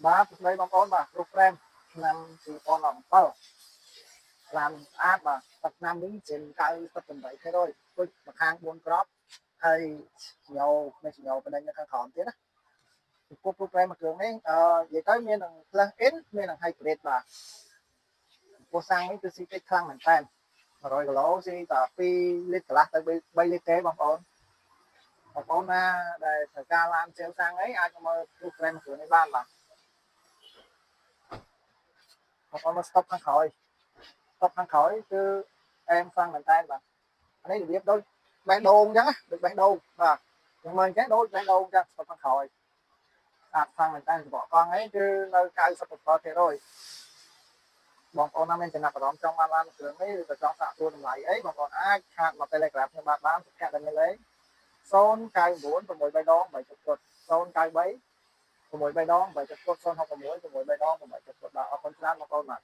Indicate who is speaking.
Speaker 1: បាទសួស្តីបងប្អូនបាទគ្រូប្រែមឆ្នាំ2017ឡានស្អាតបាទទឹកឆ្នាំវិញជាង98%ដូចម្ខាង4គ្រាប់ហើយញោមានញោបណ្ដេញនៅខាងក្រោមទៀតណាចំពោះគ្រូប្រែមមួយគ្រឿងនេះអឺនិយាយទៅមាននឹង plug in មាននឹង hybrid បាទចំពោះសាំងនេះគឺស៊ីតិចខ្លាំងមែនតើ100គីឡូស៊ីតែ2លីត្រកន្លះទៅ3លីត្រទេបងប្អូនបងប្អូនណាដែលត្រូវការឡានជើងសាំងអីអាចមកមើលគ្រូប្រែមមួយគ្រឿងនេះបានបាទបងប្អូនមក stop ខាងក្រោយ stop ខាងក្រោយគឺអែមខ្លាំងមែនតើបាទអានេះរបៀបដូចបេះដូងអញ្ចឹងណាដូចបេះដូងបាទខ្ញុំមើលអញ្ចឹងដូចបេះដូងអញ្ចឹង stop ខាងក្រោយស្អាតខ្លាំងមែនតើសបកកង់អីគឺនៅ97%បងប្អូនណាមានចំណាប់អារម្មណ៍ចង់បានឡានគ្រឿងនេះឬក៏ចង់សាកសួរតម្លៃអីបងប្អូនអាច chat មក Telegram ខ្ញុំបាទបានសុភ័ក្រដែលមានលេខ099 6 3ដង8 7 093 6 3ដង8 7 066 6 3ដង8 7បាទអរគុណច្រើនបងប្អូនបាទ។